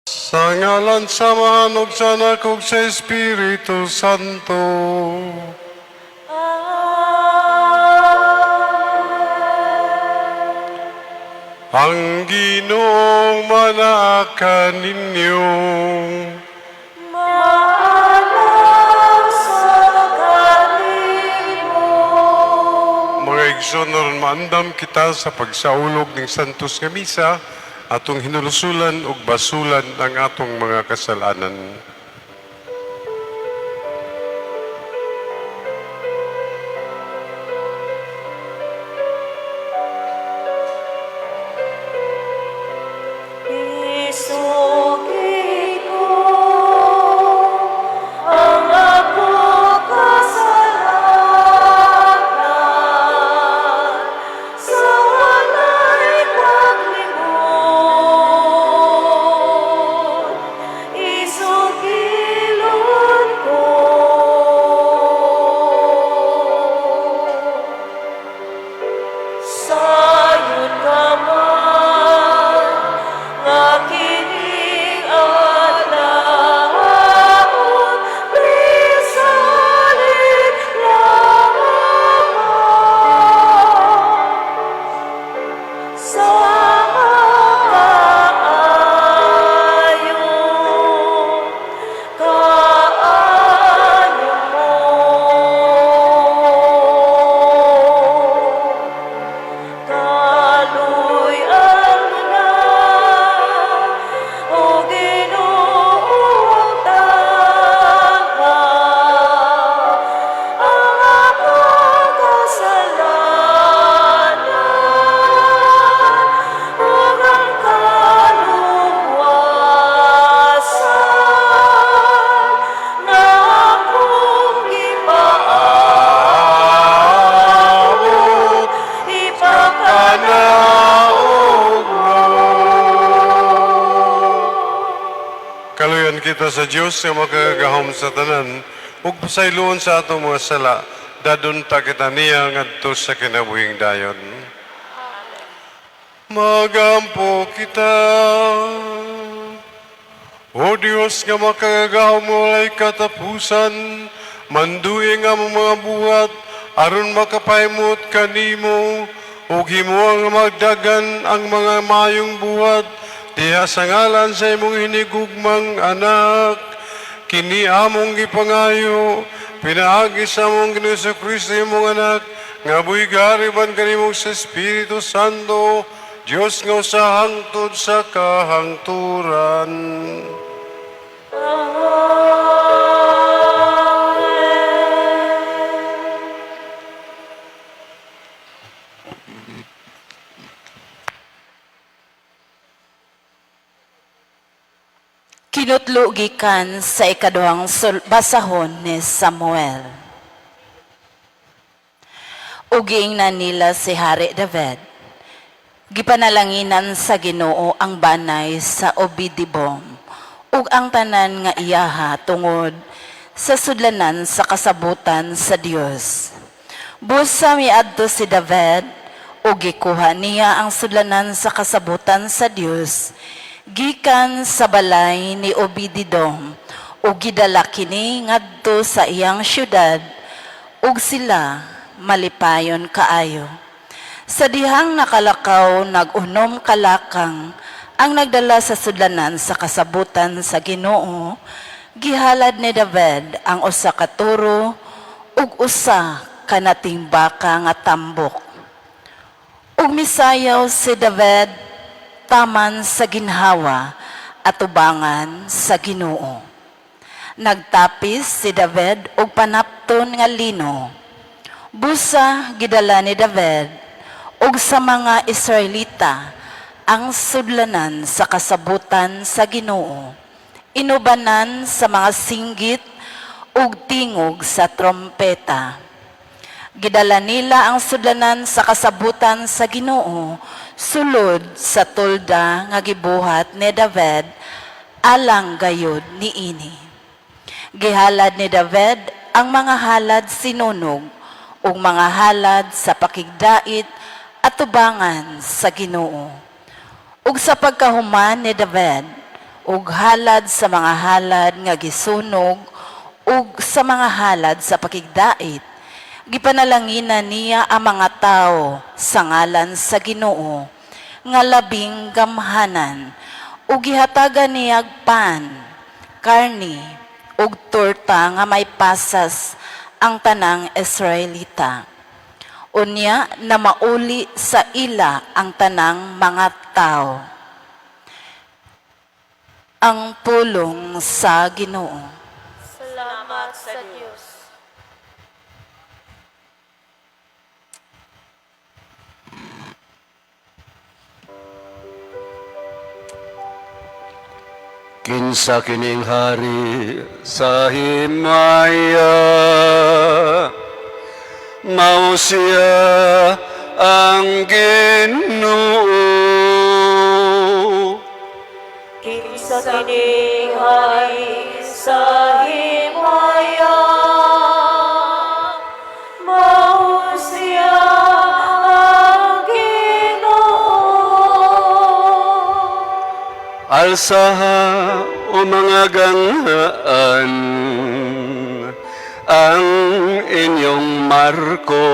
Sa ngalan sa Amahan ug sa Anak ug sa Espiritu Santo. Ang Ginoong manaa kaninyo. Maanang sa kanimo. Mga igsoon, aron maandam kita sa pagsaulog ng Santos nga Misa, atong hinulusulan ug basulan ang atong mga kasalanan. Isugi ko ang akong kasalanan sa walay paglimot. Isugilon ko. Sayon ka man nga kining adlawon, bisalit lamang sa kaayo, kaayo mo. Kaluy-an mo na, O Ginoong tama, ang akong kasalanan ug ang kaluwasan nga akong gipaabot, ipakanaog mo. Kaluyan kita sa Dios nga makagagahom sa tanan ug pasayloon sa atong mga sala, dadon ta kita niya ngadto sa kinabuhing dayon. Magampo kita. O Dios nga makagagahom, walay katapusan, mandui nga among mga buhat aron makapahimut kanimo ug himoa nga magdagan ang mga mayong buhat diha sa ngalan sa imong hinigugmang Anak. Kini among gipangayo pinaagi sa among Ginoong Kristo, imong Anak, nga buhi gahari uban kanimo sa Espiritu Santo, Dios nga usa hangtod sa kahangturan. Amen. Kinutlo gikan sa ikaduhang basahon ni Samuel. Ug giingnan nila si Hari David, "Gipanalanginan sa Ginoo ang banay sa Obededom ug ang tanan nga iyaha tungod sa sudlanan sa kasabutan sa Dios." Busa miadto si David ug gikuha niya ang sudlanan sa kasabutan sa Dios gikan sa balay ni Obededom ug gidala kini ngadto sa iyang syudad, ug sila malipayon kaayo. Sa dihang nakalakaw, nag-unom kalakang ang nagdala sa sudlanan sa kasabutan sa Ginoo. Gihalad ni David ang usa ka toro ug usa ka nating baka nga tambok. Ug misayaw si David taman sa ginhawa atubangan sa Ginoo. Nagtapis si David og panapton nga lino. Busa gidala ni David ug sa mga Israelita ang sudlanan sa kasabutan sa Ginoo, inubanan sa mga singgit ug tingog sa trompeta. Gidala nila ang sudlanan sa kasabutan sa Ginoo sulod sa tolda nga gibuhat ni David alang gayud niini. Gihalad ni David ang mga halad sinunog ug mga halad sa pakigdait atubangan sa Ginoo. Ug sa pagkahuman ni David ug halad sa mga halad nga gisunog ug sa mga halad sa pakigdait. Gipanalanginan niya ang mga tao sa ngalan sa Ginoo nga labing gamhanan ug gihatagan niya og pan, karni ug torta nga may pasas ang tanang Israelita. Unya na mauli sa ila ang tanang mga tao. Ang pulong sa Ginoo. Salamat sa Diyos. Kinsa kining hari sa himaya, mao siya ang Ginoo. Kinsa kining hari sa himaya, mao siya ang Ginoo. Alsaha, o mga ganghaan, ang inyong marko.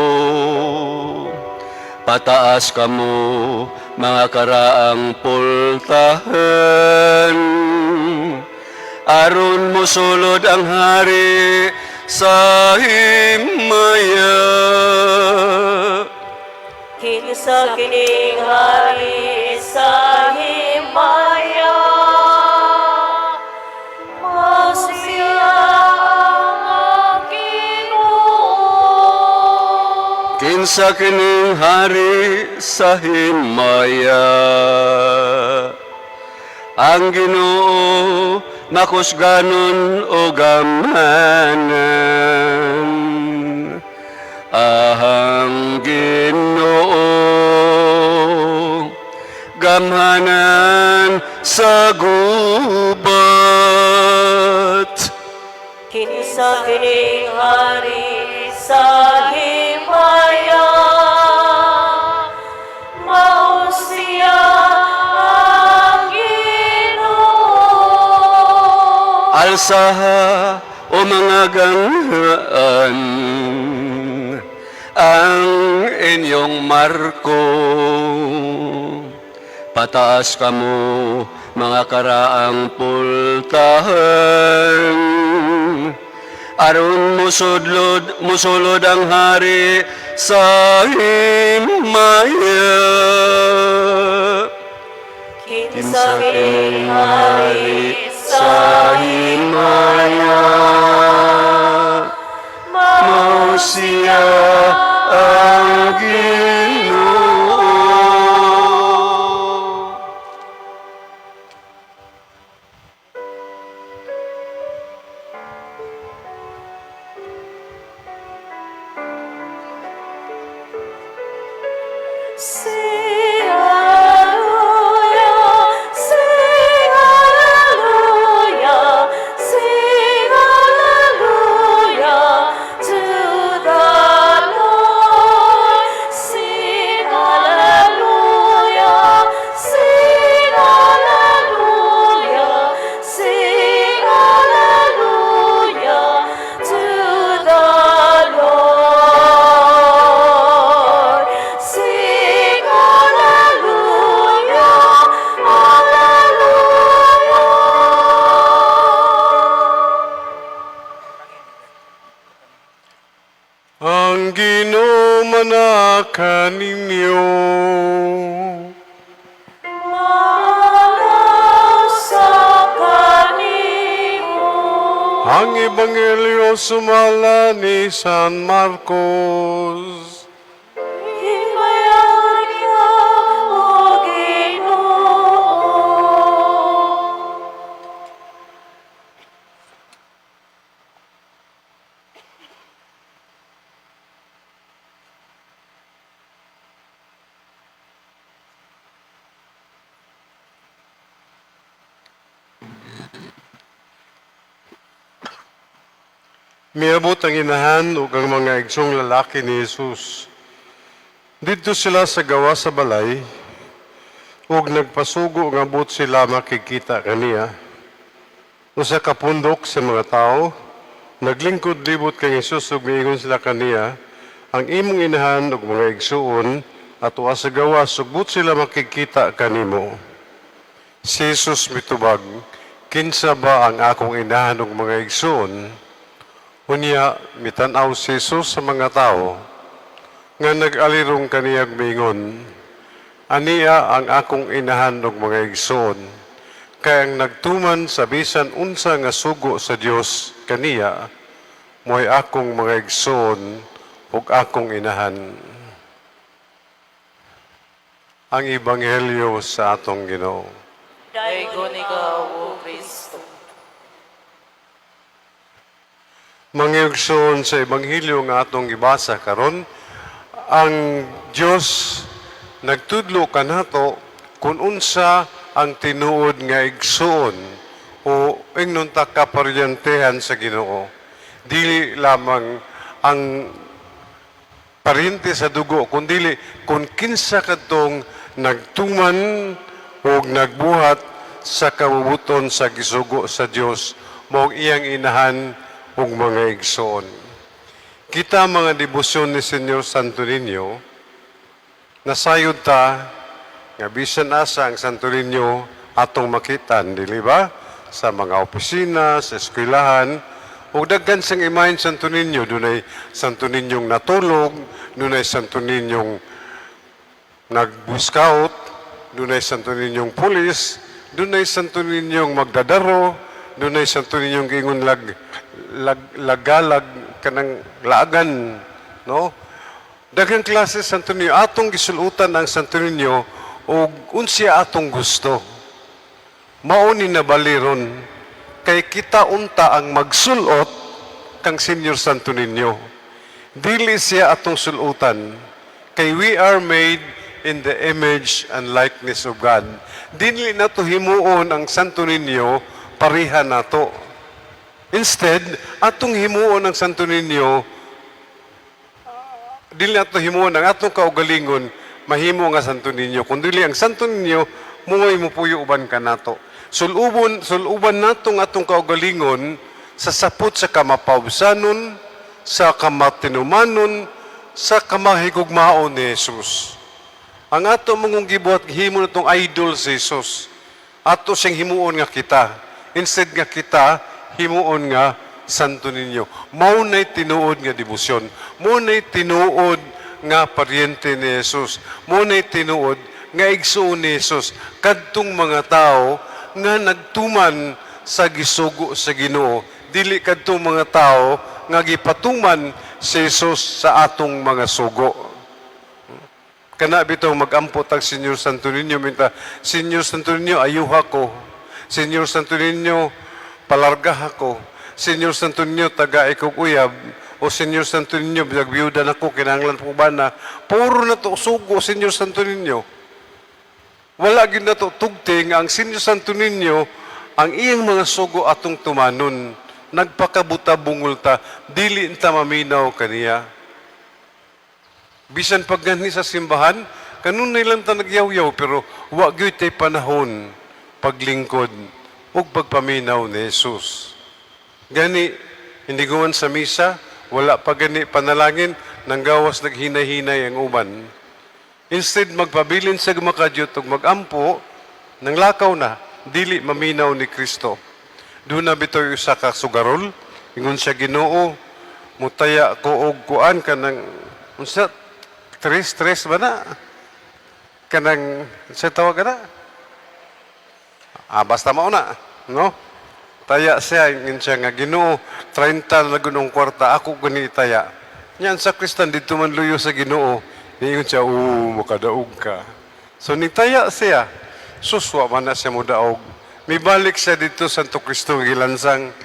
Pataas kamo, mga karaang pultahan. Aron mosulod ang hari sa himaya. Kinsa kining hari sa himaya, mao siya ang Ginoo. Kinsa kining hari sa himaya, ang Ginoo makusganon o gamhanan. Ang Ginoo gamhanan sa gubat. Kinsa kining hari sa himaya, mao siya ang Ginoo. Alsaha, o mga ganghaan, ang inyong marko. Pataas kamo, mga karaang pultahan. Aron musulod ang hari sa himaya. Kinsa kining hari sa himaya, mao mao siya ang Ginoo. Sing hallelujah, sing hallelujah, sing hallelujah to the Lord. Sing hallelujah, sing hallelujah, sing hallelujah to the Lord. Sing hallelujah, hallelujah. Ang Ginoo manaka ninyo. Maalaw sa kanimo. Ang Ebanghelyo sumala ni San Marcos. Himayan ka, O Ginoo. Miabot ang inahan ug ang mga igsong lalaki ni Jesus. Didto sila sa gawa sa balay, ug nagpasugo nga abot sila makikita kaniya. Usa ka pundok sa mga tao naglingkod libot kang Hesus ug miingon sila kaniya, "Ang imong inahan ug mga igsuon atoa sa gawas, sugbot sila makigkita kanimo." Si Jesus mitubag, "Kinsa ba ang akong inahan ug mga igsuon?" Unya mitan-aw si Jesus sa mga tao nga nag-alirong kaniya ug miingon, "Ania ang akong inahan ug mga igsuon, kay ang nagtuman sa bisan unsa nga sugo sa Dios kaniya, mo'y akong mga igsuon ug akong inahan." Ang Ebanghelyo sa atong Ginoo. Daygon ikaw, O Kristo. Mga igsoon, sa Ebanghelyo nga atong gibasa karon, ang Dios nagtudlo kanato kung unsa ang tinuod nga igsuon o ingnon ta kaparyantehan sa Ginoo. Dili lamang ang paryente sa dugo, kundili kung kinsa kadtong nagtuman o nagbuhat sa kabubuton sa gisugo sa Dios, mao ang iyang inahan ug mga igsoon. Kita mga debosyon ni Señor Santo Niño, nasayod ta nga bisan asa ang Santo Niño atong makitan, dili ba? Sa mga opisina, sa eskwelahan, ug daghan sang imahen Santo Niño. Dunay Santo Niñong natulog, dunay Santo Niñong nag-scout, dunay Santo Niñong pulis, dunay Santo Niñong magdadaro, dunay Santo Niñong giingon lag, lag lagalag kanang laagan, no? Daghang klase Santo Niño. Atong gisulutan ang Santo Niño ug unsya atong gusto. Mao ni nabaliron kay kita unta ang magsulot kang Senyor Santo Niño. Dili siya atong sulutan kay we are made in the image and likeness of God. Dili nato himuon ang Santo Niño pareha nato. Instead, atong himuon ang Santo Niño, dili nato himuon ang atong kaugalingon mahimo nga Santo Niño, kundi ang Santo Niño mo'y mupuyo uban kanato. Sulubon, suluban nato ang atong kaugalingon sa sapot sa kamapawsanon, sa kamatinumanon, sa kamahigugmaon ni Jesus. Ang ato mong gibuhat, himo natong idol si Jesus. Ato siyang himuon nga kita. Instead nga kita, himuon nga Santo Niño. Mao na'y tinuod nga debosyon. Mao na'y tinuod nga paryente ni Jesus. Mao na'y tinuod nga igsuon ni Jesus. Kadtong mga tao nga nagtuman sa gisugo sa Ginoo. Dili kadtong mga tao nga gipatuman si Jesus sa atong mga sugo. Kana bitaw magampo tag Senyor Santo Niño, minta, "Senyor Santo Niño, ayuha ko. Senyor Santo Niño, palargaha ko. Senyor Santo Niño, taga kog uyab. O Senyor Santo Niño, nagbiyuda na ko, kinahanglan po ba na?" Puro na to sugo, Senyor Santo Niño. Wala gyud nato tugti nga ang Senyor Santo Niño, ang iyang mga sugo atong tumanon. Nagpakabuta bungol ta, dili ta maminaw kaniya. Bisan pag gani sa simbahan, kanunay lang ta nagyaw-yaw, pero wa gyud tay panahon paglingkod ug pagpaminaw ni Jesus. Gani, hindi guman sa misa, wala pa gani panalangin, nanggawas naghinay-hinay ang uban. Instead, magpabilin sa makadyot ug magampo, nanglakaw na, dili maminaw ni Kristo. Doon na bitoy usa ka sugarol, ingon siya, "Ginoo, mutaya ko og kuan," kanang unsa, tres tres ba na? Kanang sa tawag na? Ah, basta mao na, no? Taya siya, ingon siya nga, "Ginoo, 30 na gunong kwarta, ako gani taya." Yan sa Kristan, dito man luyo sa Ginoo. Niingon siya, "Oo, makadaog ka." So nitaya siya, suswa man na siya mo daog. Mibalik siya dito sa Santo Cristo gilansang.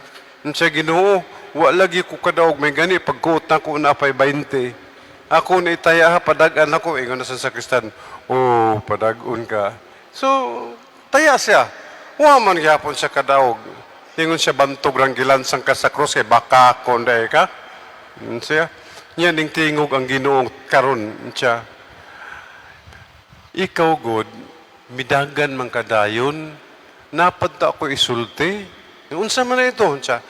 Ingon siya, "Ginoo, wa lagi ko kadaog, may gani, pagkuot na ko na pa'y 20. Ako na itaya ha, padag-an ako." Ingon na sa sakristan, "Oh, padag-on ka." So, taya siya. Wa man gyapon siya kadaog. Ingon siya, "Bantog rang gilansang ka sa krus, kay baka konday ka." Ingon siya. Niya ning tingog ang Ginoo karon siya. "Ikaw god, midagan man kadayon, napad ta ako isulti." Unsa man na ito? Unsa?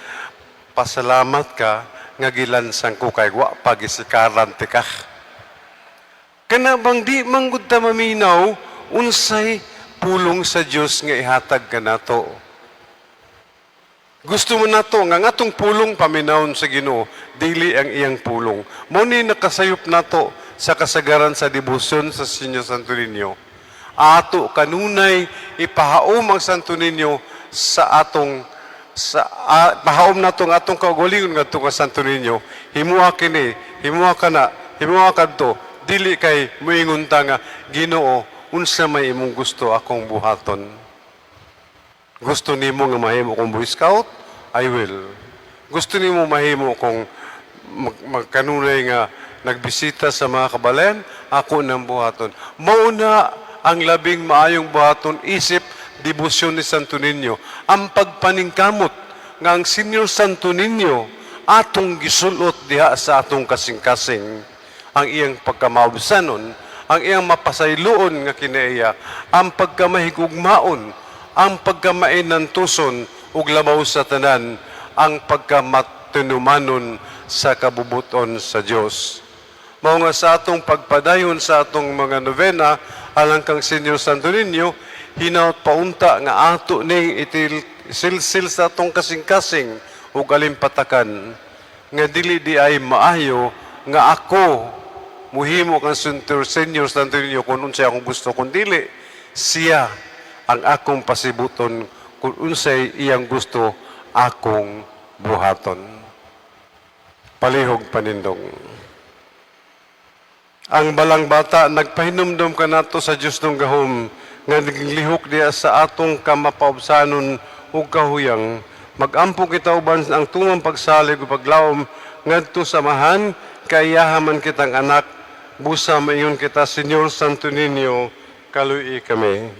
Pasalamat ka nga gilansang ko kay wa pagisikaran ti ka. Kana bang di manggod ta maminaw unsay pulong sa Dios nga ihatag kanato? Gusto mo nato nga ang atong pulong paminawon sa Ginoo, dili ang iyang pulong. Mo ni nakasayop nato sa kasagaran sa debosyon sa Senyor Santo Niño. Ato kanunay ipahaom ang Santo Niño sa atong sa pahaom nato ang atong kaugalingon ngadto ka Santo Niño. Himuha kini, himuha kana, himuha kadto, dili kay moingon ta nga, "Ginoo, unsa may imong gusto akong buhaton? Gusto nimo nga mahimo kong Boy Scout? I will. Gusto nimo mahimo kong magkanunay nga nagbisita sa mga kabalayan? Ako nang buhaton." Mao na ang labing maayong buhaton isip debosyon ni Santo Niño. Ang pagpaningkamot nga ang Senior Santo Niño atong gisulot diha sa atong kasing-kasing, ang iyang pagkamaubsanon, ang iyang mapasayloon nga kinaiya, ang pagkamahigugmaon, ang pagkamainantuson, ug labaw sa tanan, ang pagkamatinumanon sa kabubuton sa Dios. Mao nga sa atong pagpadayon sa atong mga novena alang kang Senyor Santo Niño, hinaut paunta nga ato ning itil silsil sa atong kasing-kasing ug alimpatakan nga dili di ay maayo nga ako muhimo kang Senyor Santo Niño kung unsay akong gusto, kun dili siya ang akong pasibuton kung unsay iyang gusto akong buhaton. Palihog panindong. Ang balang bata nagpahinumdom kanato sa Dios ng gahom nga naglihok diha sa atong kamapaubsanon ug kahuyang. Magampo kita uban ang tumang pagsalig ug paglawom ngadto sa Amahan, kay iyaha man kitang anak. Busa maingon kita, "Señor Santo Niño, kaluy kami."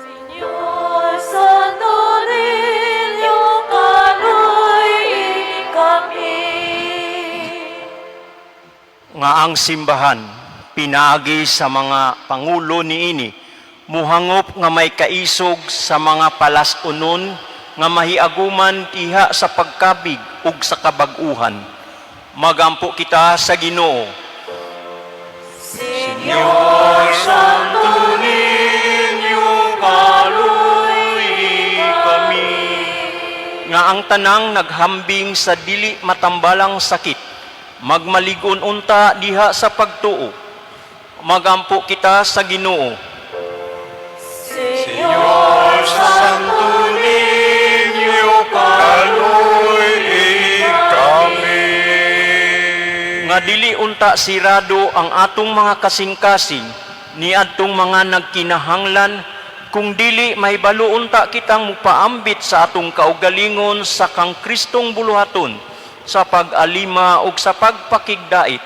Señor Santo Niño, kaluy kami. Nga ang simbahan pinaagi sa mga pangulo niini muhangop nga may kaisog sa mga palas-unon nga mahiaguman diha sa pagkabig ug sa kabag-uhan. Magampo kita sa Ginoo. Señor Santo Niño, kaluy kami. Nga ang tanang naghambing sa dili matambalang sakit magmalig-on unta diha sa pagtuo. Magampo kita sa Ginoo. Señor Santo Niño, kaluy kami. Nga dili unta sirado ang atong mga kasing-kasing niadtong mga nagkinahanglan, kung dili mahibalo unta kitang mupaambit sa atong kaugalingon sa kang Kristong buluhaton sa pag-alima ug sa pagpakigdait.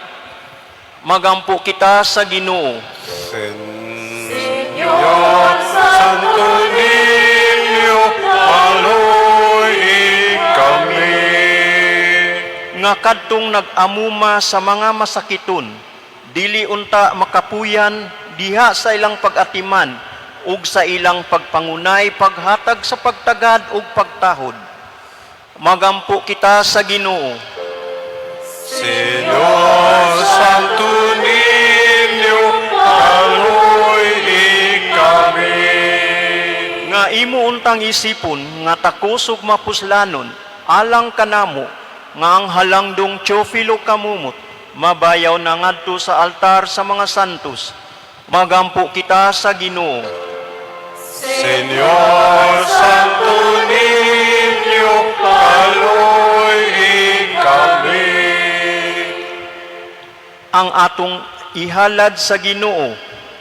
Magampo kita sa Ginoo. Señor Santo Niño, kaluy kami. Nga kadtong nag-amuma sa mga masakiton dili unta makapuyan diha sa ilang pag-atiman ug sa ilang pagpangunay paghatag sa pagtagad ug pagtahod. Magampo kita sa Ginoo. Señor Santo Niño, kaluy kami. Nga imo untang isipon nga takos ug mapuslanon alang kanamo nga ang halangdong Teofilo Camomot mabayaw na ngadto sa altar sa mga santos. Magampo kita sa Ginoo. Señor Santo Niño, kaluy kami. Ang atong ihalad sa Ginoo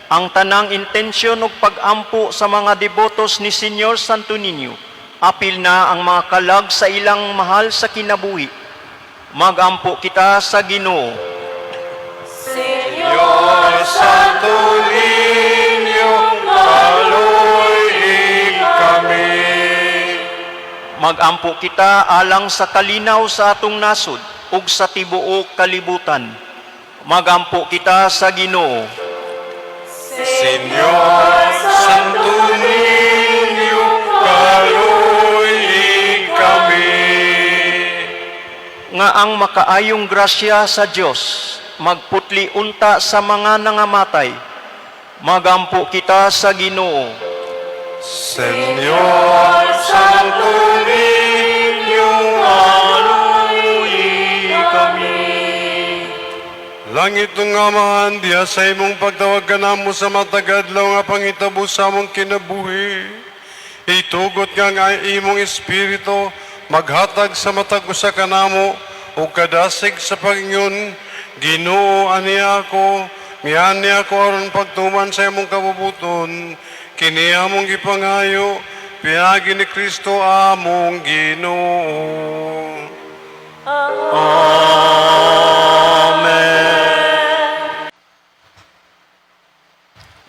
ang tanang intensyon ug pag-ampo sa mga debotos ni Señor Santo Niño, apil na ang mga kalag sa ilang mahal sa kinabuhi. Magampo kita sa Ginoo. Señor Santo Niño, kaluy kami. Magampo kita alang sa kalinaw sa atong nasod ug sa tibuok kalibutan. Magampo kita sa Ginoo. Señor Santo Niño, ang makaayong grasya sa Dios magputli unta sa mga nangamatay. Magampo kita sa Ginoo. Señor, Santo Niño, Aluyi kami. Langit ng Amahan, diha sa imong pagtawag kanamo sa matag adlaw nga pangitabo sa among kinabuhi. Itugot nga ang imong espiritu maghatag sa matag usa kanamo ug kadasig sa pag-ingon, Ginoo ani ako, miani ako aron pagtuman sa imong kabubuton, kini among gipangayo, piagi ni Kristo among Ginoo. Amen.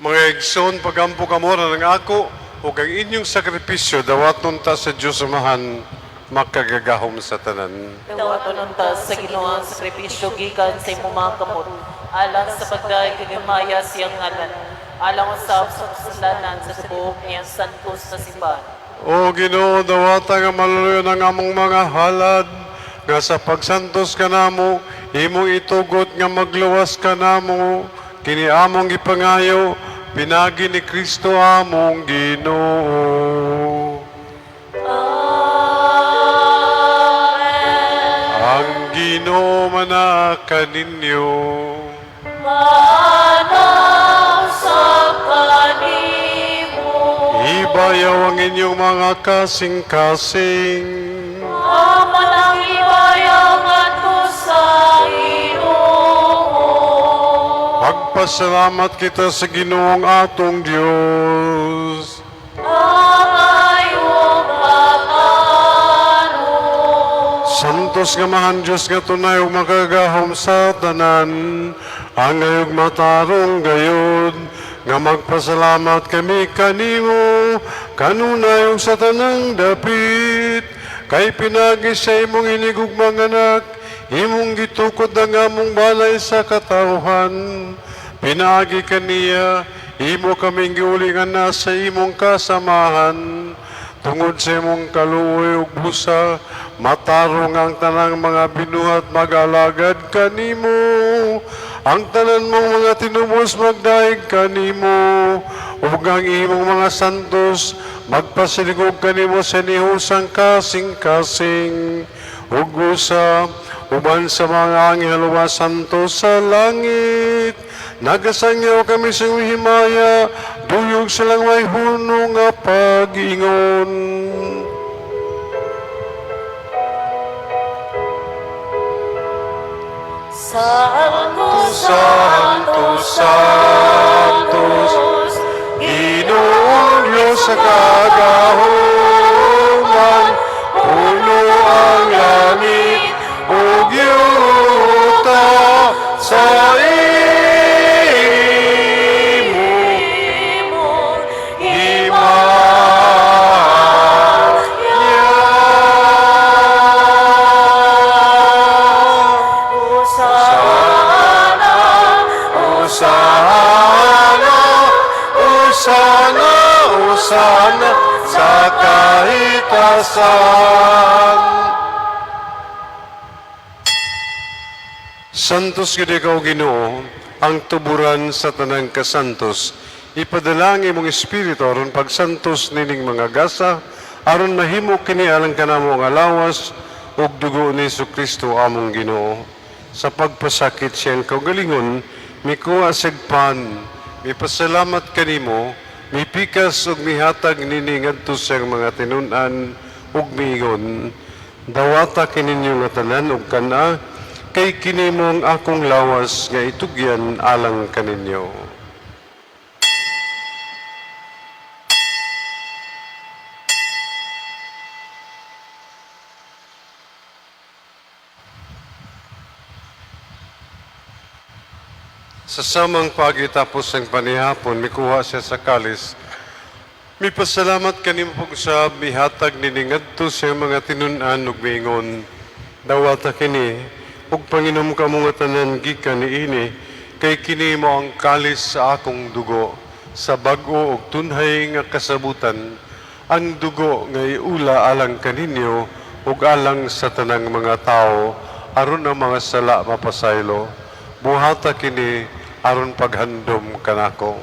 Mga igsoon, pagampo kamo ra ng ako ug ang inyong sakripisyo dawaton ta sa Dios Amahan makagagahom sa tanan. Dawaton unta sa Ginoo ang sakripisyo gikan sa imong mga kamot alang sa pagdayeg kag himaya siyang ngalan, alang usab sa kasalanan sa tibuok niyang santos na simbahan. O Ginoo, dawata nga maluloy ang among mga halad nga sa pagsantos kanamo imong itugot nga magluwas kanamo, kini among gipangayo pinagi ni Kristo among Ginoo. Amen. Ang Ginoo manakaninyo. Maanaw sa kanimo. Ibayaw ang inyong mga kasing-kasing. Aman ang ibayaw ngadto sa Ginoo. Magpasalamat kita sa Ginoong atong Diyos. Angayong matarong. Santos nga mahan Diyos nga tunay ug makagagahom sa tanan, angay ug matarong gayod, nga magpasalamat kami kanimo, kanunay ug sa tanang dapit, kay pinagi sa imong hinigugmang anak, imong gitukod ang among balay sa katawhan. Pinaagi kaniya, imo kaming giulingan na sa imong kasamahan. Tungod sa imong kaluoy ug busa, matarong ang tanang mga binuhat mag-alagad kanimo. Ang tanan mong mga tinubos magdaig kanimo. Ug ang imong mga santos magpasiligog kanimo sa nihusang kasing-kasing. Ug usa uban sa mga anghel ug mga santo sa langit. Nagasangyaw kami sa iyong himaya, duyog silang may hunong nga pag-ingon. Santo, Santo, Santos, Ginoong Diyos sa kagahuman, puno ang langit ug yuta sa imo himaya. Hosana, Hosana, Hosana sa kahitasan. Santos gid ikaw Ginoo, ang tuburan sa tanang kasantos. Ipadala ang imong espiritu aron pagsantos nining mga gasa, aron mahimo kini alang kanamo nga lawas ug dugo ni Kristo among Ginoo. Sa pagpasakit siyang kaugalingon, mikuha sig pan, mipasalamat kanimo, mipikas ug mihatag nini ngadto sa iyang mga tinun-an ug miingon, dawata kininyo nga tanan ug kana, kay kini mo ang akong lawas nga itugyan alang kaninyo. Sa samang pagitapos ng panihapon, mikuha siya sa kalis. Mipasalamat kanimo pag-usab, mihatag niningadto sa iyang mga tinun-an ug miingon. Dawata kini, ug panginom kamo nga tanan gikan niini, kay kini mo ang kalis sa akong dugo, sa bag-o ug tunhay nga kasabutan, ang dugo nga iula alang kaninyo ug alang sa tanang mga tao, aron ang mga sala mapasaylo. Buhata kini aron paghandom kanako.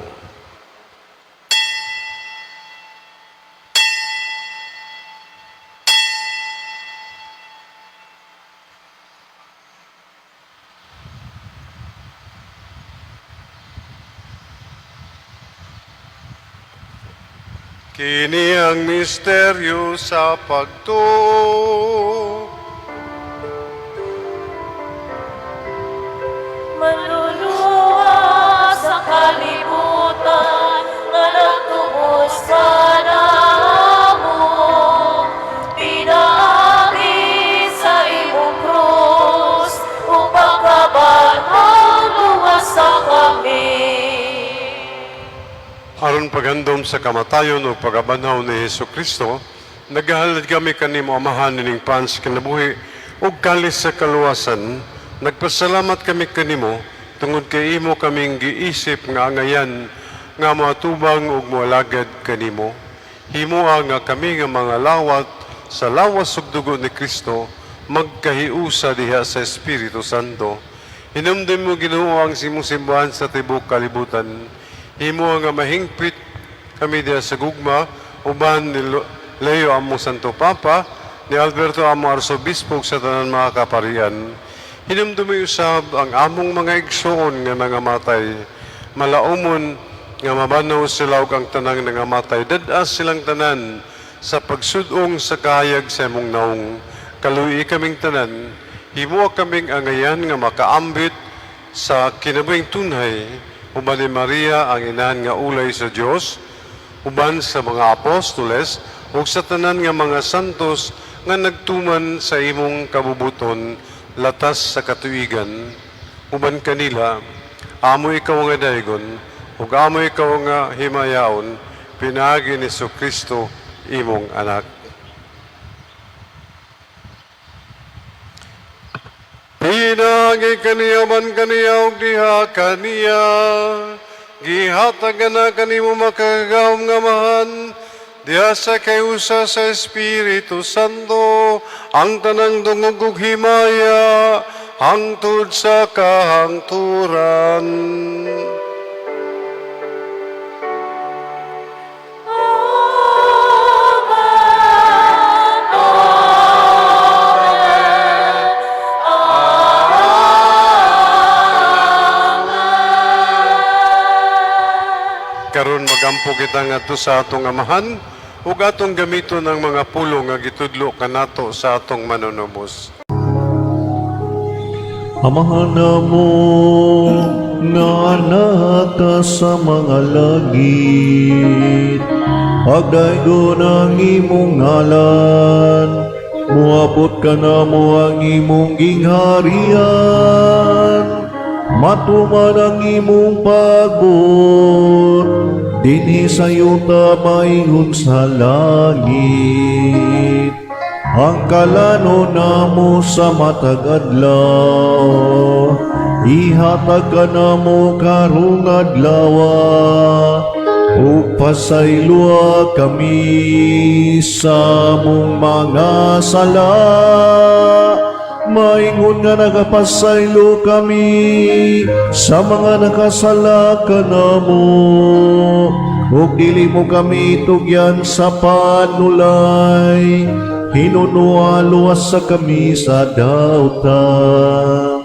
Kini ang misteryo sa pagtuo. Manluluwas sa kalibutan nga nagtubos kanamo, pinaagi sa imong krus ug pagkabanhaw luwas sa kami. Aron paghandom sa kamatayon o pagabanhaw ni Hesus Kristo, naghahalad kami kanimo, Amahan, nining pan sa kinabuhi ug kalis sa kaluwasan. Nagpasalamat kami kanimo tungod kay imo kaming giisip nga angayan nga moatubang ug moalagad kanimo. Himoa nga kami nga mga lawat sa lawas ug dugo ni Kristo magkahiusa diha sa Espiritu Santo. Hinumdum mo, Ginoo, ang imong simbahan sa tibuok kalibutan. Himo nga mahingpit kami diha sa gugma uban ni Leo among Santo Papa, ni Alberto among Arsobispo ug sa tanan mga kaparian. Hinumdumi usab ang among mga igsoon nga nangamatay. Malaumon nga mabanaw sila ug ang tanang nangamatay. Dad-a silang tanan sa pagsudong sa kahayag sa imong naong. Kaluyi kaming tanan, himoa kaming angayan nga makaambit sa kinabuhing tunhay uban ni Maria ang inahan nga ulay sa Dios, uban sa mga apostoles ug sa tanan nga mga santos nga nagtuman sa imong kabubuton latas sa katuigan. Uban kanila, amo ikaw nga daygon ug amo ikaw nga himayaon pinaagi ni Kristo imong anak. Pinaagi kaniya man kaniya ug diha kaniya, gihatag na kanimo makagagahom nga Amahan, diha sa kayusa sa Espiritu Santo, ang tanang dungog ug himaya hangtod sa kahangturan. Karon magampo kita ngadto sa atong Amahan ug atong gamiton ang mga pulong nga gitudlo kanato sa atong manunubos. Amahan namo nga naa ka sa mga langit, pagdaygon ang imong ngalan, muabot ka namo ang imong gingharian, matuman ang imong pagbuot, dinhi sa yuta maingon sa langit. Ang kalano namo sa matag adlaw, ihatag ka namo karong adlaw, ug pasayloa kami sa among mga sala, maingon nga nagapasaylo kami sa mga nakasala kanamo, ug dili mo kami tugyan sa panulay, hinunoa luwasa kami sa dautan.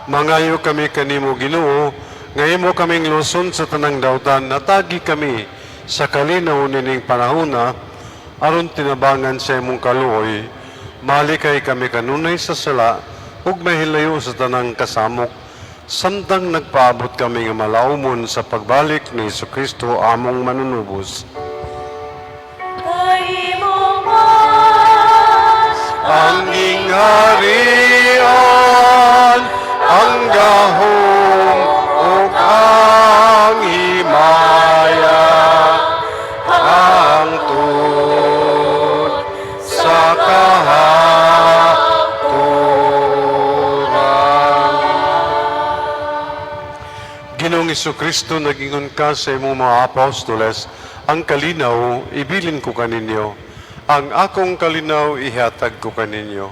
Mangayo kami kanimo, Ginoo, nga imo kaming luwason sa tanang dautan, hatagi kami sa kalinaw nining panahona aron tinabangan sa imong kaluoy. Malikay kami kanunay sa sala ug mahilayo sa tanang kasamok samtang nagpaabot kami nga malaumon sa pagbalik ni Kristo among manunubos. Kay imo man Ang gingharian, ang gahom, ug ang himaya, hangtod sa kahangturan. Ginoong Kristo, nagingon ka sa imong mga apostoles, "Ang kalinaw ibilin ko kaninyo, ang akong kalinaw ihatag ko kaninyo."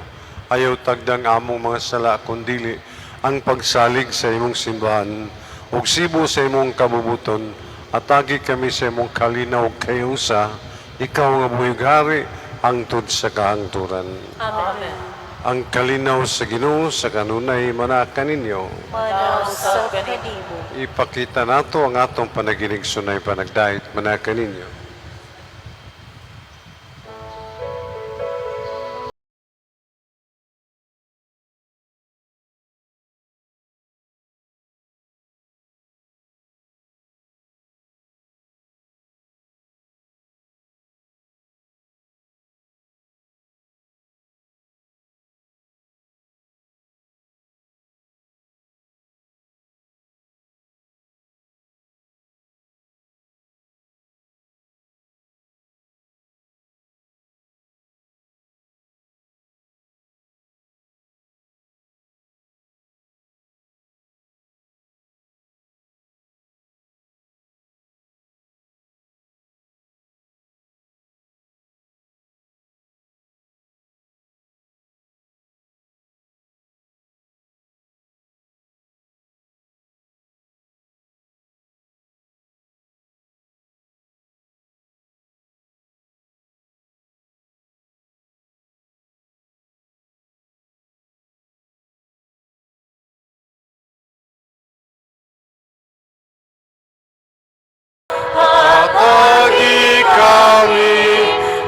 Ayaw tagdang among mga sala kundili ang pagsalig sa imong simbahan ug sibo sa imong kabubuton. Atagi kami sa imong kalinaw ug kayusa, ikaw nga buhi ug hari hangtod sa kahangturan. Amen. Ang kalinaw sa Ginoo sa kanunay manaa kaninyo. Manausab kanimo. Ipakita nato ang atong panaginig sunay panagdait manaa kaninyo. Hatagi kami,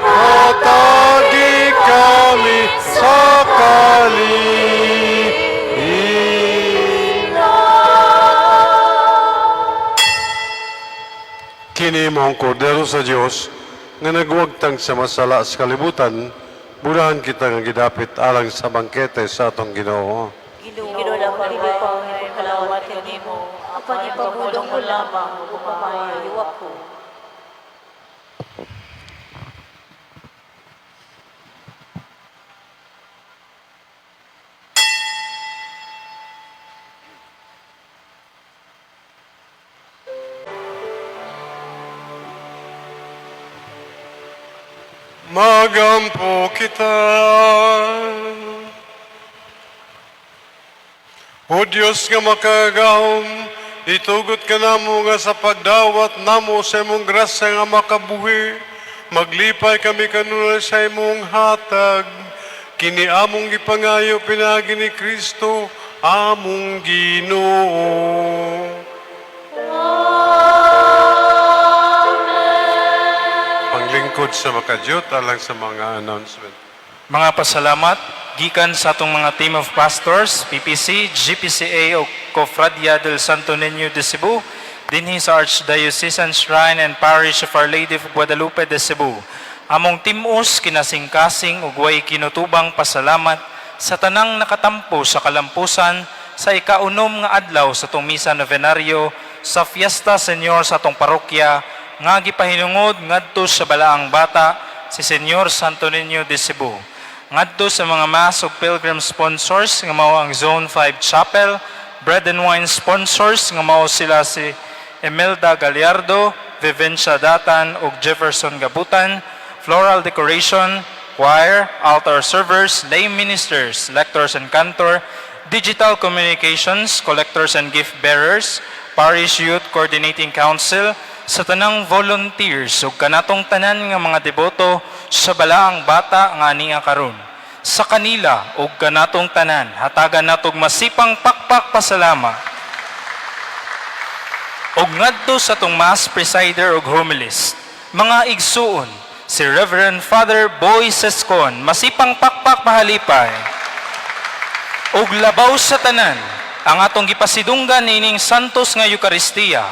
hatagi kami sa kalinaw. Kini mao ang kordero sa Dios nga nagwagtang sa masala sa kalibutan, bulahan kita nga gidapit alang sa bangkete sa atong Ginoo. Ginoo, dili ko ang ipagkalawat kanimo, apan ipabulong mo lamang ug mapaayo ako. Magampo kita. O Diyos nga makagagahom, itugot ka namo nga sa pagdawat namo sa imong grasya nga makabuhi. Maglipay kami kanunay sa imong hatag. Kini among gipangayo pinaagi ni Kristo, among Ginoo. Panglingkod sa makajot alang sa mga announcement. Mga pasalamat gikan sa atong mga team of pastors, PPC, GPCA o Cofradia del Santo Niño de Cebu, dinhi sa Archdiocesan Shrine and Parish of Our Lady of Guadalupe de Cebu. Among timos kinasingkasing ug way kinutubang pasalamat sa tanang nakatampo sa kalampusan sa ikaunom nga adlaw sa atong misa novenaryo sa Fiesta Señor sa atong parokya nga gipahinungod ngadto sa Balaang Bata si Señor Santo Niño de Cebu. Ngadto sa mga mass ug pilgrim sponsors nga mao ang Zone 5 Chapel, bread and wine sponsors nga mao sila si Imelda Gallardo, Vivencia Datan ug Jefferson Gabutan, floral decoration, choir, altar servers, lay ministers, lectors and cantor, digital communications, collectors and gift bearers, Parish Youth Coordinating Council, sa tanang volunteers ug kanatong tanan nga mga deboto sa Balaang Bata nga ania karon. Sa kanila ug kanatong tanan hatagan natog masipang pakpak pasalama. Ug ngadto sa atong mass presider ug homilist, mga igsuon, si Reverend Father Boy Sescon, masipang pakpak mahalipay. Ug labaw sa tanan, ang atong gipasidunggan niining Santos nga Eukaristiya,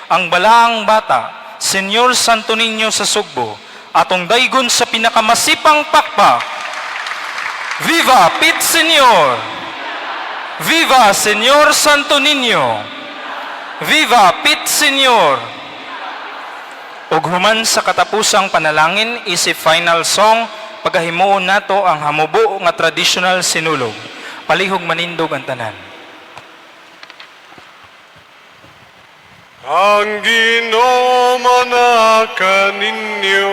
ang Balaang Bata, Señor Santo Niño sa Sugbo, atong daygon sa pinakamasipang pakpak. Viva Pit Señor! Viva Señor Santo Niño! Viva Pit Señor! Ug human sa katapusang panalangin isip final song, pagahimuon nato ang hamubo nga traditional sinulog. Palihog manindog ang tanan. Ang Ginoo manaa kaninyo.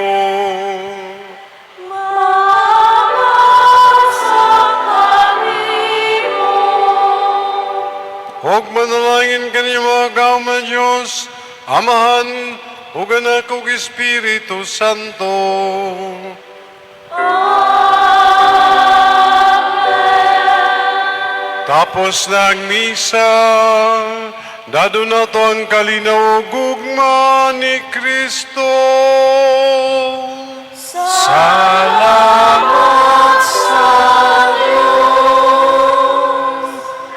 Ug manalangin kaninyong mga gahom ang Diyos, Amahan, ug Anak, ug Espiritu Santo. Tapos na ang misa, dado na to ang kalinaw ug gugma ni Kristo.